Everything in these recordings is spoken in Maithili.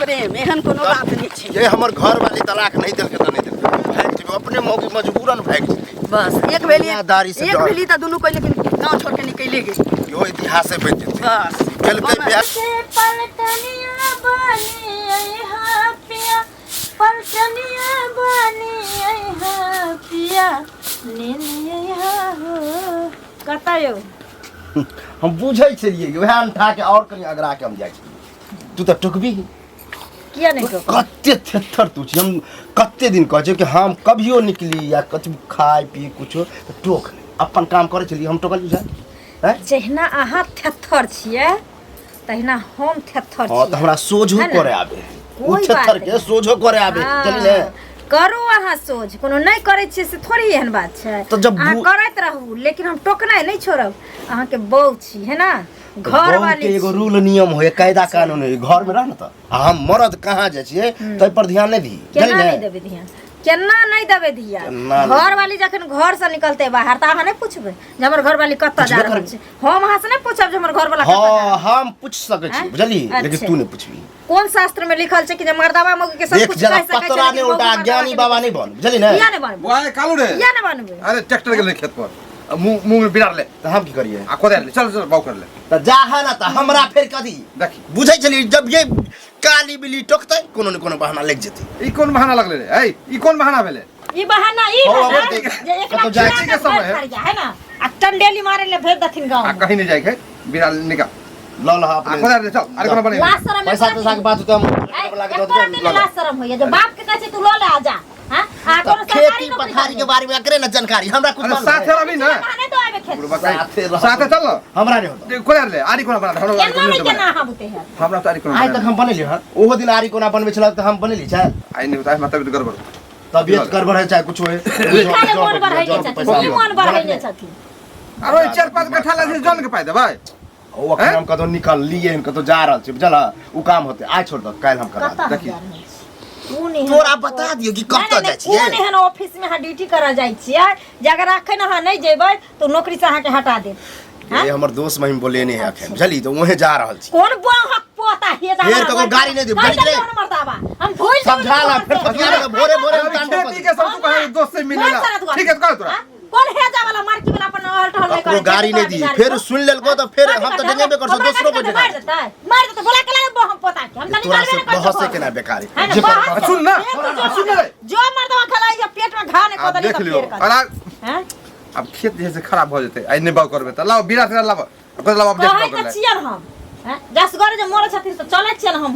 प्रेम, एहन कोनो बात नहि छै। ये हमर घर वाली तलाक नहीं देलकै तऽ नहीं देलकै, भागि जेबै अपने मौगी मजबूरन भागि जेतै। बस एक भेली, दुनियादारी से एक डर। भेली तऽ दुनू कोइ लेकिन गाँव छोड़ के निकले गेल। इहो इतिहासे बनि जेतै। बस केलकै प्यार। से पलटनिया बनी अइहा पिया, पलटनिया बनी अइहा पिया, लेने अइहा हो। कतऽ यौ? हम बुझै छलियै कि वएह अंठा के और कनि अगरा के हम जाइ छलियै, तू तऽ टोकबी। किया नहि टोकब? कते थेथर तू छी। हम कते दिन कहै छियै कि हम कभियो निकली या कथी खाय पी कुछो तऽ टोक नहि, अपन काम करै छलियै, हम टोकल बुझाय हैं? जहिना अहाँ थेथर छियै तहिना हम थेथर हाँ तऽ छियै। हमरा सोझो है ने? करे आबे ओ कोई बात थेथर के नहि। सोझो करे आबे। हाँ, चली ने। करू अहाँ सोझ, कोनो नहि करै छियै से थोड़ी एहन बात छै। तऽ जब अहाँ करैत रहू, लेकिन हम टोकनाइ नहि छोड़ब। अहाँके बहू छी है ना, तऽ घर बहू वाली के एगो छी। रूल नियम होय, कायदा कानून होय, घर में रह न तऽ आ हम मरद कहाँ जाइ छियै ताहि पर ध्यान नहि दी। केना बुझली ने? नहि देबै ध्यान? केना नहि देबै ध्यान? केना नहि? घर वाली जखन घर से निकलते बाहर तऽ अहाँ नहि पुछबै जे हमर घर वाली कतऽ जा पुछबे रहल करबै। छै? हम अहाँ से नहि पूछब जे हमर घर वाला कतऽ जा हाँ रहल? हम पूछ सकै छी। आँय? बुझली, लेकिन अच्छा। तू नहि पुछबी। कोन शास्त्र में लिखल छै कि जे मर्दावा मौगी के सब देख कुछ जरा कह सकै छै, पतरा लेकिन नहि मौगी उल्टा मर्दावा ज्ञानी के बाबा नहीं बन, बुझली ने? किया नहि बनबै? वाह कालू रे, किया नहि बनबै? अरे ट्रैक्टर गेलै खेत पर, आ मूंग मूंग में बिरार ले। तऽ हम की करियै? आ कोदारि ले, चल चल बाउ कर ले। तऽ जाह ना तऽ हमरा फेर कथी देखी। बुझै छलियै जब ये काली बिल्ली टोकतै कोनो ने कोनो बहाना लागि जेतै। ई कोन बहाना लगलै रे? ऐ ई कोन बहाना भेलै? ई बहाना ई हौ, भेलै अबै देख। जे एकरा कतौ जाइ खिला के के समय भरि है। फरिया है ना, आ टंडेली मारे ले भेज दथिन गाँव आ में। कहीं नहीं जाए के, बिरार निकाल। ल ल आ अपने कोदारि ले चल, अरे कोनो बने। लाज शरम पैसा एकरा तैसा के बात होतै हम ऐ, वाला के दऽ एको देबै, रत्ती लऽ नहि ले। लाज शरम होइया जे बाप के कहै छै तू लऽ ले आ जा। हाँ? आ तऽ कोनो सरकारी खेती नौकरी पथारी के करबै। बारे में एकरे न जानकारी हमरा कुछ अरे मालूम साथे है। रहबी ना। अहाँ नहि दऽ आबै खेत। बुढ़बा कहीं। साथे रह। साथे चल न। हमरा नहीं होता। देख, कोदारि ले, आरी कोना बना दे, हमरा आरी केना कोना नहि बना। केना अहाँ बुते हैत? हमरा तऽ आरी कोना आइ बना तक हम बनेली हँ, ओहो दिन आरी कोना बनबै छल तऽ हम बनेली छल। आइ नहि होता, हमरा तबियत गड़बड़। तबियत गड़बड़ है चाहे कुछ होए। ई खाली मोन बढ़ैने छथिन, ई मोन बढ़ैने छथिन। अरे ओहि 4-5 कट्ठा लै छै जन के पाइ देबै। ओ अखन हम कतौ निकललियै हन, कतौ जा रहल छी, बुझल? उ काम होतै आइ छोड़ दऽ, काल्हि हम करा कतऽ देब। हम देखी। जा रहल छी? कोन एहन तोरा बता दियौ कि नहि, कतऽ नहि, जाइ नहि, छियै। कोन एहन ऑफिस में अहाँ ड्यूटी करऽ जाइ छियै जे अगर अखन अहाँ नहि जेबै तऽ नौकरी से अहाँके हटा देत? ये हमर दोस्त महिम बोलेने है अखन, बुझली? तऽ वहें जा रहल छी। कोन बाहक पोता हे जा? फेर ककरो गाड़ी नहि देब, गाड़ी नहि। मर्दाबा हम भूल जेबै। समझा ला फेर फतिया लगा, भोरे भोरे हम अभी तांडव खेती के सब तू कहे दोस्त से मिले ला। ठीक है तो कर तोरा। हाँ? कौन हेजा वाला मार्की वाला अपन अहल टहल नहीं ककरो करे गाड़ी नहीं दी, फेर सुन लेलको तऽ फेर हम तऽ डेंगेबे करछौ, दोसरो को मार डेंगा। देतै, मार देतै, बोला के लागे हम पोता के हम तऽ तोरा निकालबे से नहि करतौ बहस घर। केना बेकार है है। ना, जे बहस- कर सुन ना, फेर तू जो सुन ना रे। जो मर्दवा खेला ये पेट में घा नहीं आब खोदली देख तऽ लियौ फेर कर। अरे हैं? अब खेत जे है से खराब भऽ जेतै, आइ नहि बाउ करबै तऽ लाउ बीरा से लाब, ओकर लाब, अब देख कहै बाउ तऽ करलै। छियनि हम हैं? जसगरे जे मरै छथिन तऽ चलै छियनि हम।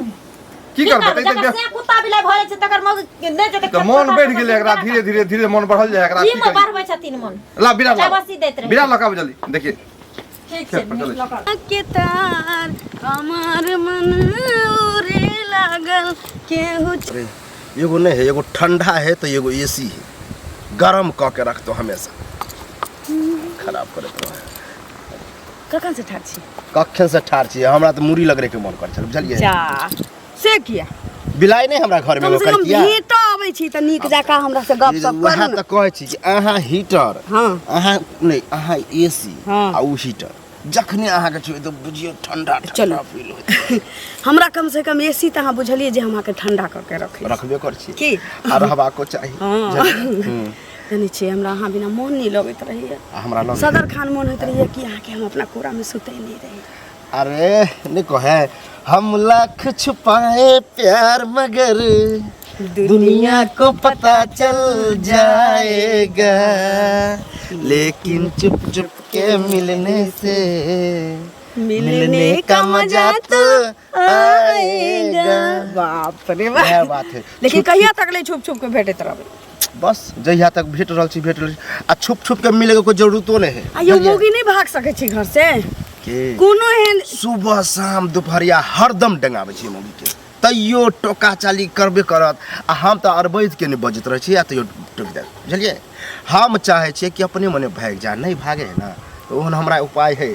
की करबै? करबै? जकर से कुत्ता बिलाइ भऽ जाइ छै तकर मौगी नहि जेतै तऽ खेत मोन पथार बढ़ि तऽ गेलै एकरा, केना धीरे धीरे धीरे मोन बढ़ल जाइ एकरा। की की मे करी? बढ़बै छथिन मोन? ला बीरा लाब। चाबसी दैत रहै। बीरा लऽ कऽ आबू जल्दी, देखिए। ठीक छै। खेत पर चलै छी। के तार हमार मन उड़े लागल केहू। अरे एगो नहीं है, एगो ठंडा है तो एगो एसी है, गरम कऽ के रखतो हमेशा, खराब करैत रहे। कखन से ठाढ़ छी? कखन से ठाढ़ छी? हमरा तऽ मुड़ी लगड़े के मन करै छल, बुझलियै? जा से किया? बिलाइ नहि हमरा घर में कम से कम किया भेटो अबै छी तऽ नीक जकाँ हमरा से गप सप वएह करू ने। तऽ कहै छी कि अहाँ हीटर, हाँ। अहाँ नहि, अहाँ एसी, हाँ। आ उ हीटर जखने अहाँके छुए तऽ बुझियौ ठंडा ठंडा चलू। फील होइत। हमरा कम से कम एसी तऽ अहाँ बुझलियै जे हम अहाँके ठंडा कऽ के रखै छी। रखबे कर छी की? आ रहबाको चाही। हाँ। बुझलियै? हूँ। जानै छियै, हमरा अहाँ बिना मोन नहि लगैत रहैया। आ हमरा लग सदर खान मोन होइत रहैया कि अहाँके हम अपना कोरामे सुतै नहि रही। अरे नहीं कहे हम लाख छुपाए प्यार मगर दुनिया को पता चल जाएगा, लेकिन चुप चुप के मिलने से मिलने का मजा तो आएगा। बाप रे बाप, इएह बात है। लेकिन कहिया तक ले छुप छुप के भेटैत रहबै? बस जहिया तक भेट रहल छी, भेट रहल छी, आ छुप छुप के मिले के कोई जरूरतो नहीं है। आ यौ बुझलियै? मौगी नहि भाग सकै छै घर से। के कोनो एहन सुबह शाम दुपहरिया हरदम डंगाबै छी मौगी के, तैयो टोका चाली करबे करत, आ हम तऽ अरबैध के नहि बजैत रहै छी, आ तैयो टोकि देत, बुझलियै? हम चाहै छियै कि अपने मने भागि जा, नहि भागे है ना तऽ ओहन हमरा उपाय है,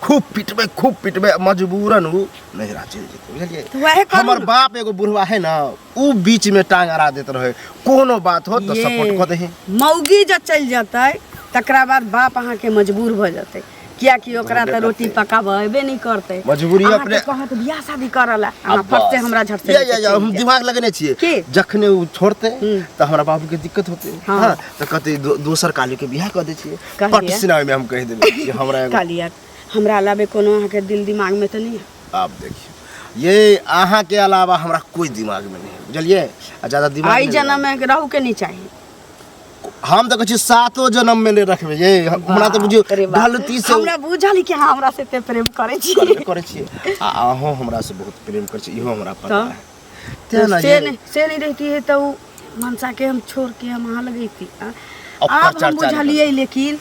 खूब पिटबै, खूब पिटबै, मजबूरन उ नैहरा चलि जेतै, बुझलियै? तऽ वएह करू हमर ने। बाप एगो बुढ़वा है ना, उ बीच में टांग अड़ा देत रहे, कोनो बात हो तऽ ये, सपोर्ट कऽ दही। मौगी जब चलि जेतै तकरा बाद बाप अहाँके मजबूर भऽ जेतै। कियाकि ओकरा तऽ रोटी पकाबऽ अयबे नहि करतै। मजबूरी अहाँके अपने- कहत बियाह शादी करऽ ला, अहाँ फट से हमरा झट से या लेके या या चलि हम जायब। दिमाग लगेने छियै। की? जखने ओ छोड़तै तऽ हमरा बाबू के दिक्कत होतै। हाँ। हाँ, तऽ कहतै दोसर काली के बियाह कऽ दै छियै। कहलियै। पट सिना ओहिमे हम कहि देबै कि हमरा एगो कहलियै हमरा अलावे कोनो अहाँके दिल दिमाग में तऽ नहि है? आब देखियौ ये अहाँ के अलावा हमरा कोई दिमाग में नहीं है, बुझलियै? आ ज्यादा दिमाग एहि नहि जन्म में रहू के नहीं चाही। हम तऽ कहै छी सातो जन्म में नहि रखबै ये हमरा तऽ बुझियौ बाप रे बाप। गलती से हमरा बुझल कि अहाँ हमरा से एते प्रेम करै छी। करबे करै छियै आ अहूँ हमरा से बहुत प्रेम करै छी, इहो हमरा पता तऽ? है। तें ने से ये नहीं, से नहीं रहती है तो उ मनसा के हम छोड़ के हम अहाँ लगैती। ओकर आब हम चर्चा नहि बुझलियै, लेकिन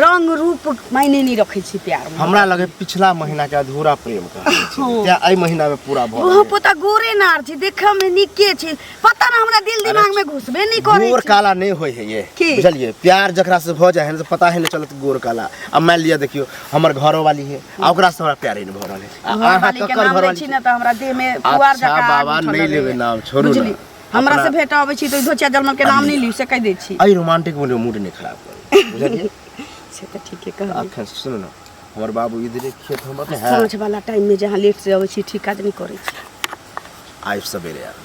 रंग रूप मायने नहीं रखै छी प्यार में। हमरा लगे पिछला महीना के अधूरा प्रेम कहानी छै, तें एहि महीना में पूरा भऽ ओहो गेल। पोता गोरे नार छी, देखऽ में नीके छी, पता ना हमरा दिल दिमाग में घुसबे नहीं करै गोर छै। काला नहीं होय है ये, की? बुझलियै? प्यार जकरा से भऽ जाइ है ने तऽ पता है नहीं चलत गोर काला। अब मान लिअ देखियौ हमर घरो वाली है आ ओकरा से हमरा प्यारे नहीं भऽ रहल है। आ अहाँ घरवाली के ककर नाम लै घरवाली छी ने तऽ हमरा देह में पुआर अच्छा जकाँ आग बाबा, उठऽ नहि लगैए। लेबै नाम, छोड़ू ना। बुझली? हमरा से अपना- भेंट अबै छी तऽ धोचिया जलमल के नाम नहीं लिउ, से कहि दै छी। एहि रोमांटिक मूड नहीं खराब करू, बुझलियै? से तऽ ठीके कहलियै। अखन सुनू ने हमर बाबू इधरे खेत हमर ने है। साँझ वाला टाइम में जहाँ लेट से अबै छी ठीक काज नहीं करै छी। आइ सवेरे आब।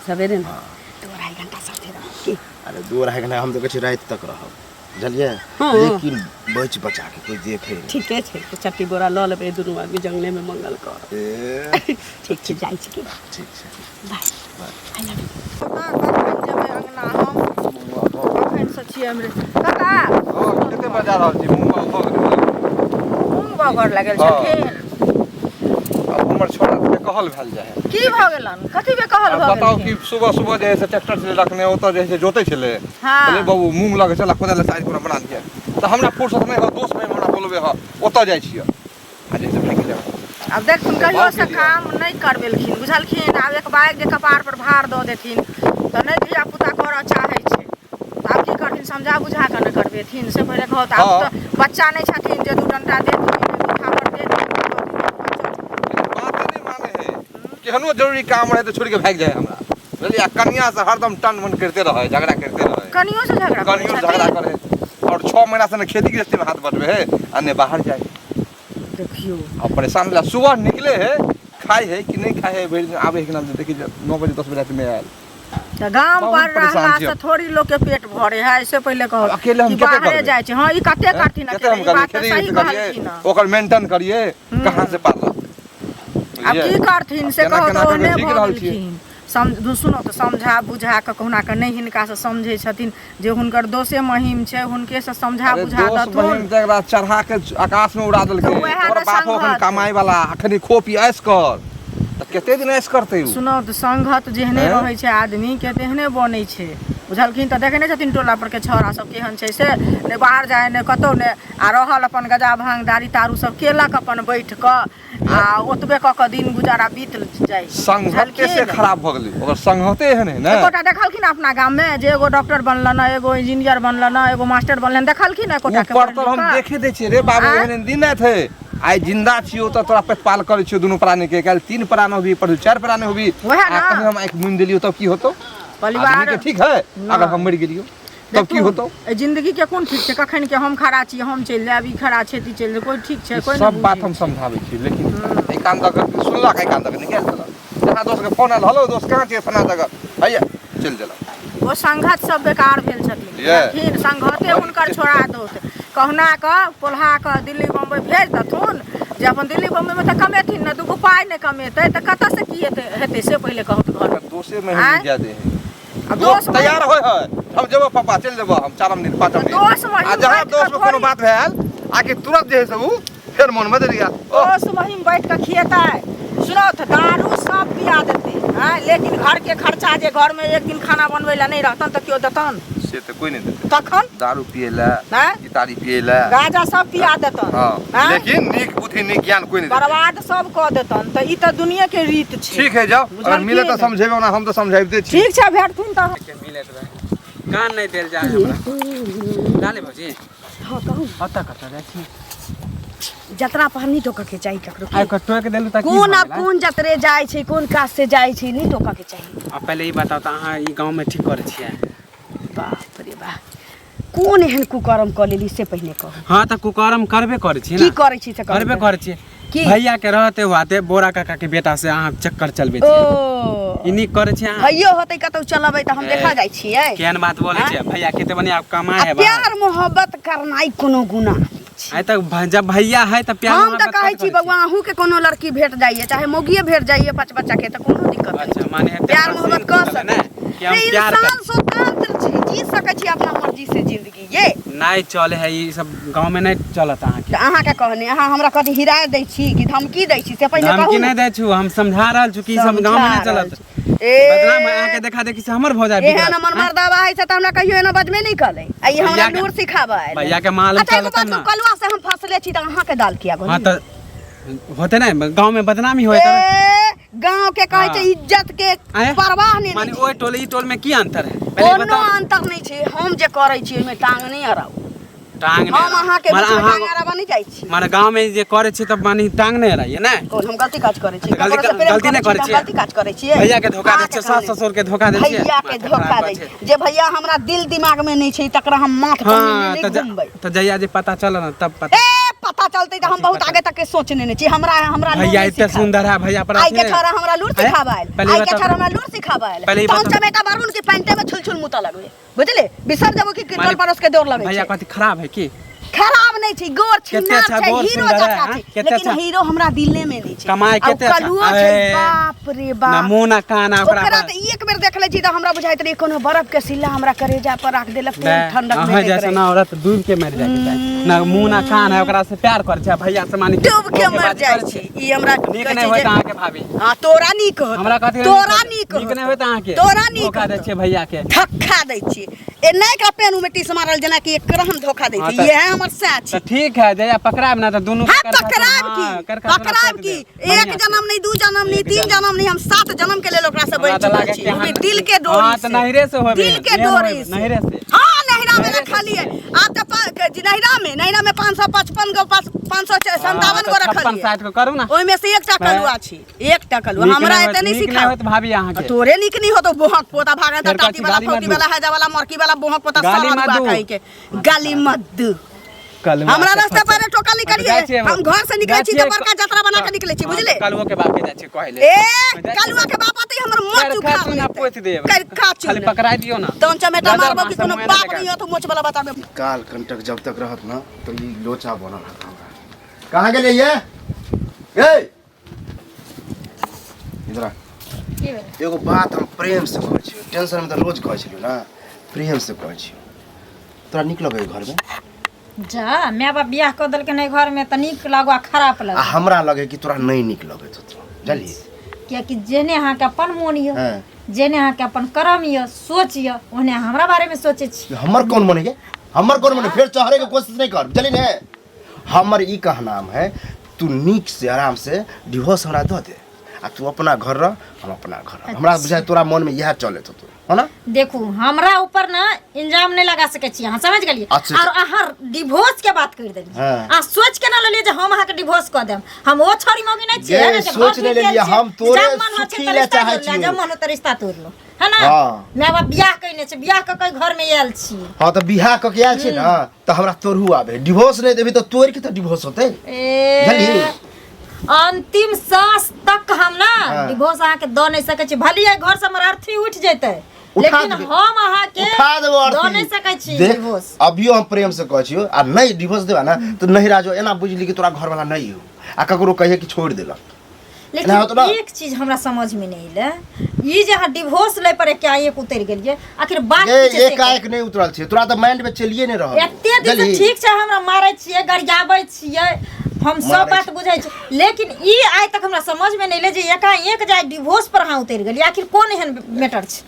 सवेरे ने 2-2.5 घंटा साथे रहब की? अरे 2-2.5 घंटा हम तऽ कहै छी राति तक रहब, बुझलियै? हाँ। लेकिन बच बचा के कोई देखे नहीं। ठीके छै, तऽ चट्टी बोरा लऽ लेबै, दुनू आदमी जंगले में मंगल करब। ए, ठीक छै, जाइ छी की? ठीक छै। बाय। I love you. कखन जेबै अङ्गना? हम कखनसँ छियै हमरे काका। हँ, कते बजा रहल छी? मूँग भऽ गेलै। मूँग बगर लागल हँ। छथिन। आब हमर छोड़ा के कहल भेल जाइ है। की भऽ गेलन? कथी बे कहल आब भऽ बताउ गेलखिन? कि सुबह सुबह जे है से ट्रैक्टर छलै रखने, ओतऽ जे है से जोतै छलै। हँ। कहलियै बाबू मूँग लऽ के चल कोदारि साइड कोनो बना दिअ, तऽ हमरा फुर्सत नहि हो, दोस्त भाई हमरा बोलबै हँ, ओतऽ जाइ छियै आ जे है से भागि गेलै। आब देखथुन कहियो बाबू से के लिए। काम नहि करबेलखिन, बुझलखिन? आब एक बाइक जे कपार पर भार दऽ देथिन तऽ नहि धिया पुता करऽ चाहै छै। आब की करथिन? समझा बुझा कऽ ने करबेथिन, से पहिले कहत। आब हँ। तऽ बच्चा नहि छथिन जे दू डंटा देथिन, दू थापड़ देथिन। बाते नहि माने है, केहनो जरूरी काम रहै तऽ छोड़ि के भागि जाइ हमरा, बुझलियै? आ कनिया से हरदम टन मन करिते रहै, झगड़ा करिते रहै। कनियो से झगड़ा करै कनियो से झगड़ा छथिन? करे और 6 महीना से ने खेती गृहस्थी में हाथ बटबै है आ ने बाहर जाइ। देखियौ आ परेशान भेला। सुबह निकले है, खाइ है कि नहि खाइ है, भरि दिन आबै है कि ना, देखी 9 बजे 10 बजे रातिमे आयल। तऽ गाम बहुत पर परेशान रहला छी से हम। थोड़ी लोक के पेट भरे है, से पहिले कहत अकेले हम कि कते बाहरे करबै? जाइ छै। हँ, ई कते करथिन कते अकेले? हम ई करबै? बात तऽ खेती सही गृहस्थी करियै, कहलखिन हँ। ओकर मेंटेन करियै, कहाँ से पार लगतै? आब बुझलियै? की करथिन से आब केना कहू? केना तऽ कऽ ओहने ठीक भऽ रहल छियै। गेलखिन। सुनू तऽ समझा बुझा कऽ कहुना कऽ नहि हिनकासँ समझै छथिन जे हुनकर दोसे महिम छै, हुनकेसँ समझा अरे बुझा दोस्त देथुन। बहिन तऽ एकरा चढ़ा के आकाश में उड़ा देलकै। तऽ उएह तोहर ने बापो अखन संगत। कमाए वाला, अखन खो पी ऐश कर तऽ कते दिन ऐश करतै उ? सुनू तऽ संगत जेहने हैं? रहै छै आदमीके तेहने बनै छै, बुझलखिन? तऽ देखै नहि छथिन टोला परके छौड़ा सब केहन छै? से नहि बाहर जाइ, नहि कतहु नहि, आ रहल अपन गजा भांग दारी तारू सब केलक अपन बैठ कऽ आ ओतबे कऽ कऽ दिन गुजारा बीत जाइ छै, संगते से बुझलखिन? खराब भऽ गेलै, ओकर संगते एहन है ने। एकोटा देखलखिन अपना गाममे जे एगो डॉक्टर बनलन, एगो इंजीनियर बनलन, एगो मास्टर बनलन? देखलखिन एकोटा के ऊपर तर हम पढ़ि लिख कऽ? देखे दै छियै रे बाबू। आँय? एहन एहन दिन आयत है। आइ जिंदा छियौ तऽ तोरा प्रतिपाल करै छियौ दुनू प्राणी के, काल्हि 3 प्राण होबी, परसू 4 प्राण होबी। वएह आ ना। कहीं हम आँखि मुनि देलियौ तब की होतौ? परिवार आदमी के ठीक है, अगर हम मरि गेलियौ तब की देखू, होतौ? एहि जिंदगी के कोन ठीक छै? कखन के हम खड़ा छी, हम चलि जायब, ई खड़ा छै, ई चलि जायब, कोइ ठीक छै? ई कोइ सब नहि बात बुझै। हम समझाबै छी, लेकिन एहि कान दऽ कऽ सुनलक, एहि कान दऽ कऽ निकालि देलक। जहाँ दोस्त के फोन आयल, हेलो दोस्त, कहाँ छियै? फलना जगह हैया, चलि देलक। ओ संघत सब बेकार भेल छथिन। ये। बुझलखिन? संघते हुनकर छोड़ा दोत, कहुना कऽ पोल्हा कऽ दिल्ली बम्बई भेज देथुन जे अपन दिल्ली बम्बई में तऽ कमेथिन ने, दूगो पाइ नहि कमेतै तऽ कतऽसँ की हेतै हेतै से पहिले कहू तऽ घर ओकर दोसे में आँय? हम जाय दे है। आ दोस्त दोस्त तैयार होय है, हम जेबो पापा, चलि जेबो हम चारम दिन पाँचम दिन। दोस्त महिम आ जहाँ बैठ कऽ दोस्त में कोनो थोड़ी- बात भेल आकि तुरंत जे है से उ फेर मन बदलि गेल। ओह दोस्त महिम बैठ कऽ खिएतै? सुनो तऽ दारू सब पिया देतै आँय, लेकिन घरके खर्चा जे घरमे एक दिन खाना बनबै लए नहि रहतन तऽ केओ देतन? से तऽ कोई नहि देतै। तखन दारू पियै लए, आँय? तारी पियै लए, गाजा सब पिया देतन। हँ, आँय? लेकिन नीक बुद्धि नीक ज्ञान कोई नहि देतै। बर्बाद सब कऽ देतन। तऽ ई तऽ दुनिया के रीत छै। ठीक है, जाओ, अगर बुझलखिन? मिले तऽ समझेबै, ओना हम तऽ समझाबिते छी। ठीक छै, भेटथिन तऽ के मिलत रहे, कान नहि देल जाय हमरा। लाले भौजी। हँ, कहू। कतऽ कतऽ जाइ छी? जतरा पर नहि टोकऽ के चाही ककरो। आइ कऽ टोकि देलू तऽ की कोन भऽ आब गेलै? कोन जतरे जाइ छै, कोन काज से जाइ छै, नहि टोकऽ के चाही। आ पहिले ई बताउ तऽ अहाँ ई गाँवमे ठीक करै छियै? बाप रे बाप, कोन एहन कुकर्म कऽ लेली से पहिने कहू। हाँ तऽ कुकर्म करबे करै छी की ना। करै छी से कहू। करबे करै छी। की? भैया के रहते हुआते बोरा काका के बेटा से अहाँ चक्कर चलबै ओ छी। ई नीक करै छी अहाँ। भैयो होतै कतौ चलबै तऽ हम देखा जाइ छियै। केहन बात बोलै छियै? भैया कते बढ़िया कमाए आ है। प्यार मोहब्बत करनाइ कोनो गुनाह नहि छै। आइ तक जब भैया है तऽ प्यार हम तऽ मोहब्बत कहै कथी छी करै बौआ, अहूँ के कोनो लड़की भेट जाइए, चाहे मौगिए भेट जाइए पाँच बच्चा के, तऽ कोनो दिक्कत नहि। अच्छा, माने एते प्यार मशीन मोहब्बत कऽ खुलल सकै ने कि हम छी। प्यार इंसान स्वतंत्र छै, जी सकै छी अपना मर्जी से जिंदगी। ये नहि चले है ई सब, गाँव में नहि चलत अहाँके। तऽ अहाँके कहने अहाँ हमरा कथी हिरायत दै छी कि धमकी दै छी से पहिने कहू धमकी ने। नहि दै छु, हम समझा रहल छु कि ई सब गाँव में नहि समझा रहल चलत। छी। ए बदनाम है, अहाँके देखा देखी से हमर भऽ जाय एहन बिगड़त। हमर मर्दावा है से तऽ हमरा कहियो एना बजबे नहि करै आ ई हमरा भैया के- लूर सिखाबऽ आयल। भैया के मालूम अच्छा, एगो चलत बात ना। कहू, कलुआ से हम फंसले छी तऽ अहाँके दाल किया हाँ गोली? तऽ होते नहि, गाँव में बदनामी होय तऽ। ए गाँव के कहै छै हाँ। इज्जत के आँय? परवाह नहि माने छै। ओहि टोल ई टोल में की अंतर है पहिले कोनो बताउ। अंतर नहि छै। हम जे करै छी ओहिमे टांग नहि अड़ाउ। टांग नहि हम अड़ाउ। अहाँके माने बीचमे अहाँ टांग अड़ाबऽ नहि जाइ छी। माने गाँव में जे करै छी तऽ माने टांग नहि अड़ाइए ने? कोन हम गलती काज करै छी? गलती ककरो से प्रेम गलती नहि करै करै छी तऽ हम छियै? गलती काज करै छियै? भैया के धोखा दै अहाँके छियै, सास कहने। ससुर के धोखा दै छियै? भैया के माथा धोखा खराब दै छै। जे भैया हमरा दिल दिमाग में नहि छै तकरा हम माथ पर हाँ नहि तऽ घुमबै। तऽ जहिया जे पता चलल ने तब पता। ए पता चलतै तऽ हम बहुत पता। आगे तक के सोच लेने छी। हमरा हमरा लूर भैया नहि एते सिखाब। सुंदर है, भैया पर आइ के अथी छोरा हमरा लूर आँय? सिखाबऽ आयल। पहिले आइ के बताउ। छोरा हमरा लूर सिखाबऽ आयल। पहिले ई तहन बताउ। चमेटा मारू ने कि पैंटे में छुल छुल मुतऽ लगबै, बुझले? बिसर जेबो कि माने टोल पड़ोस के दौड़ लगै भैया छै। कथी खराब है की? खराब नहि छै, गोर छै, कते नार अच्छा छै, गोर हीरो सुंदर है, जकाँ हाँ? छै, कते लेकिन अच्छा। हीरो हमरा दिले में नहि छै। कमाइ आ कते अच्छा। कलुओ छै, ए, बाप रे ना बाप। मुँह ना कान आ ओकरा ओकरा पर। तऽ एक बेर देखले छी तऽ हमरा बुझाइत रहै कोनो बर्फ के सिल्ला हमरा करेजा पर राख देलक, तेहन ठंडक अहाँ भेटैत जैसा रहै। ना औरत डूब के मर जाए के चाही। ना मुँह ना कान है, ओकरा से प्यार करै छै, भैया से माने कि डूब के मर धोखेबाजी जाइ करै छी। ई हमरा नीक कहै नहि छै होइत जे अहाँके भाभी। हाँ, तोरा नीक होत। हमरा कथी तोरा नीक नीक नहि होइत अहाँके। तोरा नीक धोखा दै होत। छियै भैया के। धक्का दै छियै। ए नहि एकरा पेन में टीस मारल जेना कि एकरा हम धोखा दै हाँ, छी। तऽ- इएह हमर सैह छी। तऽ ठीक है, जहिया पकड़ायब ना तऽ दुनू हाँ, के करका पकड़ायब चूना, की? हाँ, करका चूना पकड़ायब पोति की? देब। बढ़िआँ एक से। जन्म नहीं, दू जन्म नहीं, एक तीन जन्म। जन्म नहीं, हम 7 जन्म के लेल ओकरा से हमरा बचि तऽ चुकल लागै छी। कि ओ भी अहाँ- दिल के डोरी हाँ, तऽ से। नैहरे से होबे। दिल के एहन डोरी होबे, से। नैहरे से। हाँ, नैहरा में नैहरे से रखलियै। आब तऽ नैहरा में, नैहरा में 555 गो, 557 गो 56 रखलियै। 60 गो करू ना। ओहिमे से एकटा कलुआ छी, एकटा कलुआ। नीक हमरा नहि एते होइत- नहि नीक नहि सिखा। होइत भाभी अहाँके। तोरे नीक नहि होतो, बोहक पोता भागल फेर टाटी कहै छी वाला, गाली मत फौती दू। वाला, हैजा वाला, मरकी वाला, बोहक पोता गाली सब मत अदुआ दू। कहि के। गाली मत दू। कलुआ हमरा के रास्ता फसल। पर टोकल नहीं हाँ, तऽ जाइ करिए। छियै हम घर से निकले छी जाइ तऽ बड़का जतरा बना के निकले छी, हाँ, बुझले? तऽ कलुओ के बाप के जाइ छियै कहै ले। ए जाइ छियै। कलुआ के बाप आते हमर मोच करका उखाड़ चूना लेतै। पोति देब। करका चूना। खाली पकड़ा दियौ ना। तहन चमेटा दादा मारबो कि माँ से कोनो मुँहे बाप नहि नहीं होतो मोच वाला बताबे। काल कंटक जब तक रहत ना तो ई लोचा बनल रहत हमरा। कहाँ गेलियै ये? ए इधर आ। की भेलै? एगो बात हम प्रेम से कहै छियौ, टेंशन में तऽ रोज कहै छलियौ ना, प्रेम से कहै छियौ। तोरा नीक लगै घर में? जा my बाप बियाह कऽ देलकै एहि घर में तऽ नीक लागो आ खराब आ लागो। हमरा लगे कि तोरा नहीं नीक लगैत होतौ, जानली? कियाकि जेने अहाँके अपन मोन यऽ, हाँ। जेने अहाँके अपन कर्म यऽ, सोच यऽ, ओहने अहाँ हमरा बारे में सोचै छी। हमर कौन मन है? हमर कौन मन है? फिर चढ़े के कोशिश नहीं कर, बुझली ने? हमर ई कहनाम है, तू नीक से आराम से डिवोर्स हमरा दऽ दे आ तू अपना घर रह, हम अपना घर रह। हमरा बुझाय तोरा मन में इएह चलैत होतौ, है ना? देखू हमरा ऊपर ना इंजाम नहीं लगा सकै छी अहाँ, समझ गेलियै? अच्छा। और अहाँ डिवोर्स के बात कर देलियै। हाँ। अहाँ सोच के ना लेलियै जे हम अहाँके डिवोर्स कऽ देम। हम ओ छोरी मौगी नहीं छियै, गे, है ना, जे सोच घर नहि ढूँढि लेलियै, गेल छियै। हम तोरे जब मन होइ छै सुखी तऽ लए रिश्ता चाहै तोड़ि ले, छियौ। जब मन हो तऽ रिश्ता तोड़ि लो, है ना? हाँ। My बाप बियाह कयने छै, बियाह कऽ के घर में आयल छी। हाँ तऽ बियाह कऽ के आयल छी ना तऽ हमरा तोड़ू आबे। डिवोर्स नहीं देबी तऽ तोड़ि के तऽ डिवोर्स होतै। ए बुझलिही? अंतिम सांस तक हम ना हाँ। डिवोर्स अहाँके दऽ नहि सकै छी। भले एहि घर से हमर अर्थी उठि जेतै, उठा लेकिन देबै। हम अहाँके उठा देबो दऽ अर्थी। नहि सकै छी देख, डिवोर्स। अभियो हम प्रेम से कहै छियौ, आ नहीं डिवोर्स देबा ना तऽ नहीं राजो एना बुझली कि तोरा घरवाला नहीं हो आ ककरो कहिए कि छोड़ि देलक। लेकिन एना होत ना? एक चीज हमरा समझ में नहीं एलै, ई जे अहाँ डिवोर्स लै पर एकाएक उतरि गेलियै, आखिर बात ए, की छै से एकाएक नहीं उतरल छै, तोरा तऽ माइंड में चलिए नहीं रहल। एते दिन से बुझलही? ठीक छै, हमरा मारै छियै, गरियाबै छियै, हम सब मारै बात छी। बुझै छी, लेकिन ई आइ तक हमरा समझ में नहीं एलै जे एकाएक जाय डिवोर्स पर अहाँ उतरि गेलियै, आखिर कोन एहन मैटर छै?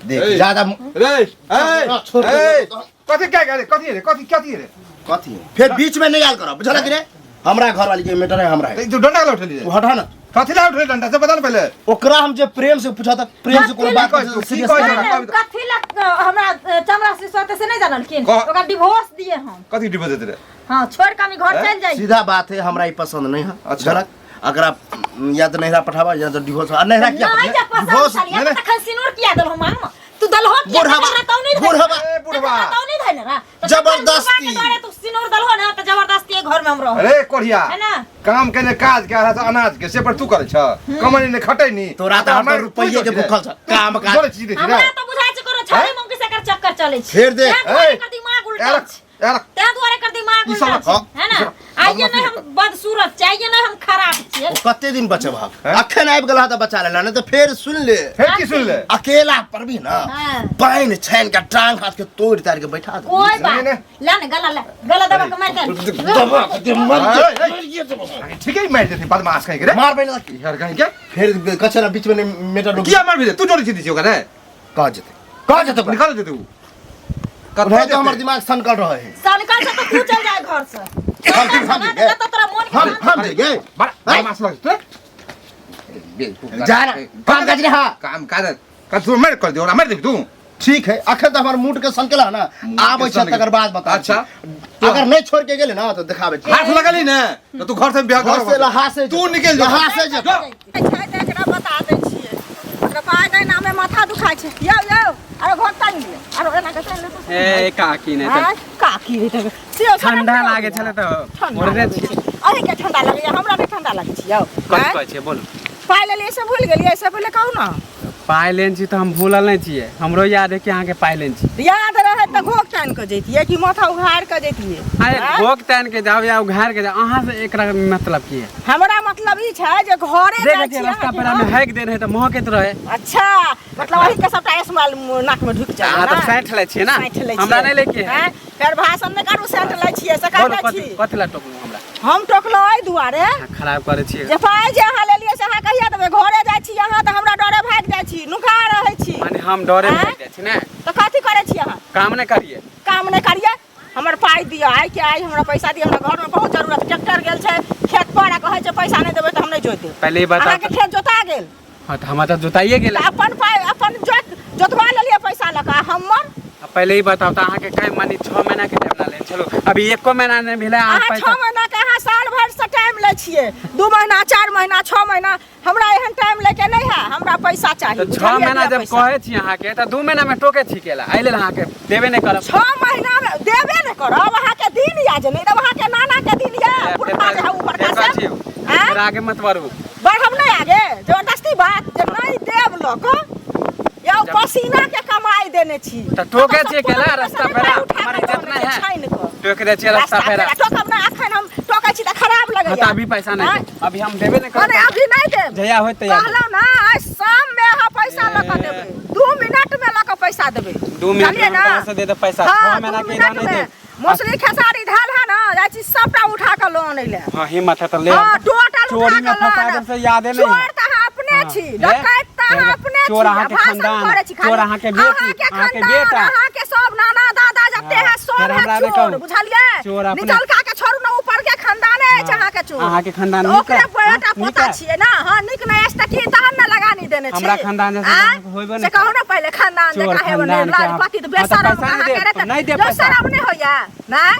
देख ए, ज्यादा रे, ए, छोड़ दे। ए, कथी क्या रे, कथी रे, कथी कथी रे? कथी फेर बीच में नहीं आयल करब, बुझल कि रे? हमरा घर वाली के मैटर है, हमरा है। तू डंडा ला उठेली रे? तू हटा ना। कथी ला उठेली डंडा से बता ना पहले। ओकरा हम जे प्रेम से पूछा था, प्रेम से कोनो बात की कहै सीरियस छी? नहीं। नहीं, नहीं, कथी ला हमरा चमड़ा से सोते से नहीं जानलखिन, कह- ओकरा डिवोर्स दिए हम। कथी डिवोर्स देते रे? हाँ, छोड़ के हम घर चल जाई। सीधा बात है, हमरा ई पसंद नहीं है। अच्छा। झलक अगर आप या तो नैहरा पठावा या तो डिवोर्स। आ नैहरा किया नहीं जे पसंद डिवोर्स? छल, या नहीं, तखन सिनूर किया देलहो मांग में? तू दलहो किया? बुढ़ावा, तखन रतौ नहीं धैल। बुढ़ावा। ए, बुढ़वा। तखन रतौ नहीं धैल रा। तो जब जबरदस्ती। दुआरे तू सिनूर दलहो ना त जबरदस्ती ए घर में हम रहो। अरे कोढ़िया, है ना? काम के ने काज के रहा अनाज के से पर तू करे छ, कमनी ने खटै नी। तोरा तऽ हमर रुपैये के भूखल छ, काम काज। बोले चीज दे छी हमरा रे। त बुझाइ छै कोनो छड़ी मौकी से एकर चक्कर चलै छै। फेर देख, तें दुआरे ए, एकर दिमाग उल्टा यार, छै। यार, तें दुआरे एकर दिमाग ई उल्टा सब- छै, हाँ, है ना? ई सब- आइए नहीं हम बदसूरत छै, आइए नहीं हम खराब छियै। ओ कते दिन बचब हम? हैं? अखन आबि गेल तऽ बचा लेला, नहीं तऽ फेर सुन ले। फेर की सुन ले? अकेला पर भी ना हाँ। पानि छानि के टांग हाथ के तोड़ ताड़ के बैठा दे। कोई बात नहीं, नहीं। ला ने गला ला गला दबा के मार दे। दबा के दे, मर ए, जे, ए, मर जे दबा। ठीक है, मार देती बदमाश कहीं के रे। मार बैन लगी। यार कहीं के फेर कचरा बीच में नहीं मेटर लोग किया मार भी दे? तू जोड़ी छी ओकरा रे। कहाँ जेतै? कहाँ जेतै ओकरा? निकाल दे तू। उन्हें तो हमर दिमाग सनकल रहे है। सनकल से तो तू चल जाए घर से। हम सनकल हम से ना गे। तो तोरा मन के हम शांति हम गे। बड़ा बदमाश लग तू। जा ना, काम काज रे। हाँ। काम काज का तू मार कर दे ओकरा, मार दे तू। ठीक है, अखन तो हमर मूड के सनकेला ना आबै छै तकर बाद बता। अच्छा। अगर नहीं छोड़ के गेले ना तो देखाबै छी। हाथ लगली ने तो तू घर से बियाह घर से लहा से तू निकल जा। लहा से जा। छै तऽ एकरा बता दै छियै, एकरा पाइ नहि नामे माथा दुखाइ छै। यौ यौ, अरे घर तानि ले, अरे एना के तानि ले तऽ। ए काकी नहि आँय, तऽ काकी रे तऽ से ठंडा लागे छलै तऽ ठंडा ओढ़ने लागै छियै। छै। अहीँके ठंडा लगैया, हमरा नहि ठंडा लगै छै यौ। कथी आँय? कहै छियै बोलू। पाइ लेलियै से भूलि गेलियै? से पहिले कहू ने। पाइ लेने छी तऽ हम भूलल नहि छियै, हमरो याद है कि अहाँके पाइ लेने छी। याद रहै तऽ घोघ तानि कऽ जैतियै कि माथा उघारि कऽ जैतियै? अरे आँय? घोघ तानि के जाउ या उघारि के जाउ, अहाँ से एकरा मतलब की है? हमरा मतलब ई छै जे घरे देखै जाइ छियै छी रास्ता अहाँके पेरा ने। में हैक दे रहै तऽ महकैत रहै। अच्छा, मतलब अही के सबटा स्मेल नाक में ढुकि जाय। अहाँ तऽ साँठि लै छियै ने, साँठि लै हमरा छियै। नहि लै के है। आँय? फेर भाषण नहि करू, साँठि लै छियै से बोलू, कहने कथी छी। कथी लए टोकलहुँ हमरा? हम टोकलहुँ एहि दुआरे अहाँ खराब करै छियै। जे पाइ जे अहाँ लेलियै से अहाँ कहिया देबै? घरे जाइ छी अहाँ तऽ हमरा डरे भागि जाइ छी, नुका रहै छी। माने हम डरे आँय? भागि जाइ छी ने? तऽ कथी करै छी अहाँ? काम नहि करियै। काम नहि करियै? हमर पाइ दिअ, आइ के आइ हमरा पैसा दिअ, हमरा घरमे बहुत जरूरत। ट्रैक्टर गेल छै खेत पर आ कहै छै पैसा नहि देबै तऽ हम नहि जोति देब। पहिले ई बताउ। अहाँके खेत जोता गेल? हाँ तऽ हमरा तऽ जोताइए गेलै। तऽ अपन पाइ अपन जोत जोतवा लेलियै पैसा लऽ कऽ आ हमर? आ पहिले ई बताउ तऽ अहाँके कै माने 6 महीना के टाइम लै छलहुँ, अभी एको महीना नहि भेलै अहाँ अहाँ पैसा। 6 महीना के, अहाँ साल भरि से टाइम लै छियै, 2 महीना 4 महीना 6 महीना, हमरा एहन टाइम लैके नहि है, हमरा पैसा चाही। तऽ 6 बुझलियै? महीना दिअ जब पैसा। कहै छी अहाँके तऽ 2 महीना में टोके छी केला, एहि लेल अहाँके देबे नहि करब। 6 महीना में देबे नहि करब? अहाँके दिन या जे नहि देब, अहाँके नाना के दिन या ए, पुरखा जे है ऊपर फेर का कहै से। छी, आँय? फेर आगे मत बढ़ू। बढ़ब नहि आगे, जबरदस्ती बात जे नहि देब लऽ कऽ यौ, पसीना के कमाई देने छी। तऽ टोके कतौ छियै से केला कोनो रास्ता पैसा पेरा, नहि उठा हमर कऽ इज्जत दऽ नहि दै है। छानि कऽ। टोक दै छियै रास्ता रास्ता पेरा। पेरा टोकब ना, अखन हम टोकै छी तऽ खराब हाँ, लगैया। तऽ अभी पैसा नहि आँय? देब, अभी हम देबे नहि माने करब। अभी नहि देब? जहिया होइत तहिया देब। कहलहुँ ना, आइ शाम मे अहाँ पैसा लऽ कऽ देबै, 2 मिनट मे लऽ कऽ पैसा देबै। 2 मिनट बुझलियै में ना? हम कहाँ से दे देब पैसा? हाँ, 6 महीना 2 के इधर मिनट नहि मे। देब। मौसरी खेसारी धाल है ना, जाइ छी सबटा उठा कऽ लऽ आनै लए। हाँ, हिम्मत है तऽ ले हाँ, आउ। टोटल उठा चोरी में कऽ लऽ फंसा आनब। देब से यादे नहीं है। चोर तऽ अहाँ अपने हाँ। छी, ए, डकैत तऽ अहाँ अपने छी, चोर अहाँके भाषण खानदान, करै छी खाली। चोर अहाँके बेटी, अहाँके अहाँके खानदान, बेटा। अहाँके सब नाना दादा जते हाँ, है सब फेर है हमरा नहि चोर, कहू। बुझलियै? चोर अपने- निचलका के छोड़ू ने, ऊपर के खानदाने अछि हाँ, अहाँके चोर। अहाँके खानदान तऽ नीक ओकरे है? बेटा हाँ, पोता नीक है? छियै ना। हाँ, नीक नहि अछि तऽ की तहन ने लगानी देने छी? हमरा खानदान जैसे आँय? होइबे नहि से कहू ने पहिले, खानदान चोर जकाँ हेबे नहि, खानदान के लाज पति तऽ हाँ, तऽ बेशरम पैसा नहि अहाँके देब, रे तऽ नहि देब यौ, पैसा। शरम नहि होइया? नहि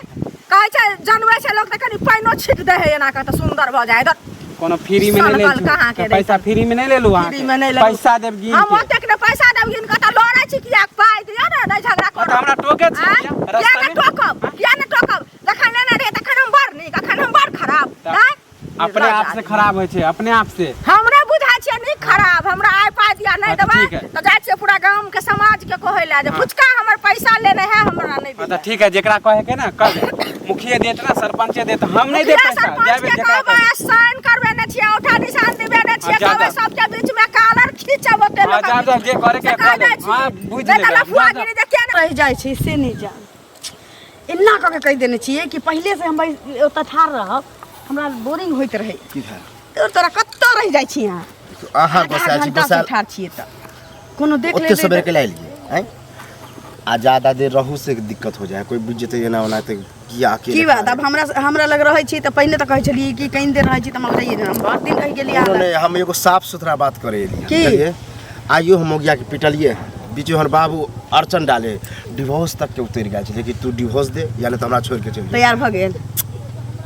कहै छै जनबै छै लोक तऽ कनि पानिओ छीट दै है एना कऽ तऽ सुन्दर भऽ जाइ है। कोनो फ्री में नहीं सनकल लेलू कहाँ के तऽ पैसा फ्री में नहीं लेलू अहाँ फ्री में नहि लेलू। पैसा देब गिन हम के। ओतेक ने पैसा देब गिन कऽ तऽ लड़ै छी किया? पाइ दिअ ने, नहि झगड़ा हाँ, करब। तऽ हमरा टोके छी आँय? किया? किया रास्ता ने में? टोकब? किया ने टोकब? जखन लेने रहियै तखन हम बड़ नीक, अखन हम बड़ खराब। तऽ नहि अपने आप से खराब होइ छै, अपने आप से। हमरा बुझाइ छियै नीक खराब, हमरा आइ पाइ दिअ नहि हाँ, तऽ देबै ठीक है। तऽ जाइ छियै पूरा गाम के समाज के कहै लए जे हाँ। फुचका हमर पैसा लेने है, हमरा नहि हाँ, दिया। तऽ ठीक है, जेकरा कहे के ना कहबै, मुखिया देत ना, सरपंचे देत, हम नहीं देब मुखिया पैसा। सरपंच जाबे के जेकरा कहबै, कहबै। साइन करबेने छियै, औंठा निशान दिबेने छियै, हाँ, जा, कहबै जा। सबके बीच में कालर खींचब ओते हाँ, लोकक जा, जा, बीच जे करे के से कऽ कह दै लेब। छी। हाँ, बुझि नहि तऽ लेबै। लफुआ जा, जा। गिरी जे किया नहि रहि जाइ छै से नहि जान, एना कऽ के कहि देने छियै कि पहिले से हम ओतऽ ठाढ़ रहब, हमरा बोरिंग होइत रहै। की भेल? तोरा कतऽ रहि जाइ छी अहाँ? अहाँ आधा गोसायल छी। घंटा से गोसायल ठाढ़ छियै तऽ कोनो देख ओते लेबै सवेरे के लाइल लिए आँय, आ ज्यादा देर रहू से दिक्कत हो जाए, कोई बुझि जेतै एना ओना तऽ किया अकेले की बात? आब हमरा हमरा लग रहै छी तऽ पहिने तऽ कहै छलियै कि कनि देर रहै छी तऽ हम जाइए, हम भरि दिन रहि गेलियै कोनो अहाँ लग। नहि, हम एगो साफ सुथरा बात करे एलियै। की? बुझलियै, आइयो हम मौगिया के पिटलियै हँ, बीच हमर बाबू अड़चन डाले, डिवोर्स तक के उतरि गेल छलै कि तू डिवोर्स दे या नहि तऽ हमरा छोड़ि के चलि जो। तैयार भऽ गेल?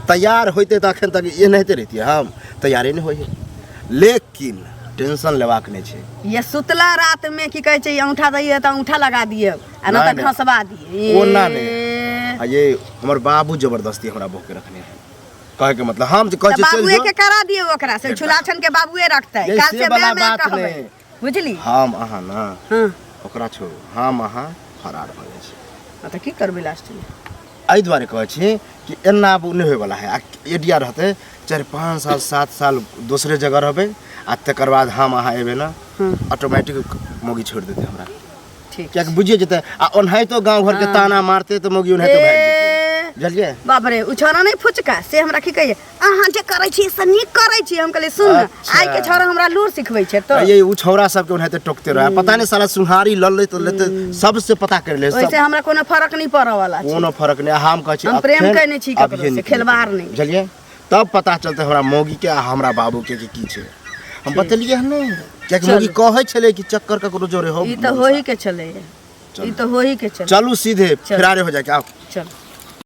तैयार होइते तऽ अखन तक एनाहिते रहितियै, हम तैयारे नहि होइ, लेकिन टेंशन लेबाक नहि छै। ये सुतला रात में की कहै छै, औंठा दैए तऽ औंठा लगा दिए आ नहि, नहि तऽ नहि। घसबा दिए। ओना नहि। आ ये हमर बाबू जबरदस्ती हमरा बहू के रखने है कहे के मतलब हम जे कहै तऽ छियै चलि बाबुए जो के करा दियौ ओकरा से छुलाछन के बाबुए रखतै ये काल से से वाला मैं मैं बात कहबै नहि। बुझली हम अहाँ ना हँ ओकरा छोड़ू हम अहाँ फरार भऽ जाइ छी। हँ, तऽ की करबै लास्टमे? एहि दुआरे कहै छी कि एना आब नहि होइवला है। आ एडिया रहतै 4-5 साल 7 साल दोसरे जगह रहबै आ तकर बाद हम अहाँ एबै ना ऑटोमेटिक मौगी छोड़ि देतै हमरा। ठीक। कियाकि बुझिए जेतै आ ओनाहितो गाँव घरके ताना मारतै तऽ मौगी ओनाहितो भागि जेतै। ए, बुझलियै? बाप रे, ओ छौड़ा नहि फुचका से हमरा की कहिए, अहाँ जे करै छी से नीक करै छी। हम कहलियै सुन ने, अच्छा। आइ के छौड़ा हमरा लूर सिखबै छै तो ये उ छौड़ा सबके ओनाहिते टोकते रहे, पता नहीं साला सुनहारी लऽ लेते लेते सबसे पता कर ले सब। ओहिसे हमरा कोनो फरक नहीं पड़ऽ वाला छै। कोनो फरक नहीं। हम कहै छी हम प्रेम अखन कयने छी ककरो अभिये से, निकलि खेलबार जेबै। नहि। बुझलियै? तब पता चलतै हमरा मौगी के आ हमरा बाबू के कि की छै। हम बतेलियै हन नहि, कियाकि मौगी कहै छलै कि चक्कर ककरो जोरे हो। ई तऽ होही के छलैया, ई तऽ होही के छलै। चलू सीधे चलू। फरारे हो जाके आओ। चलू।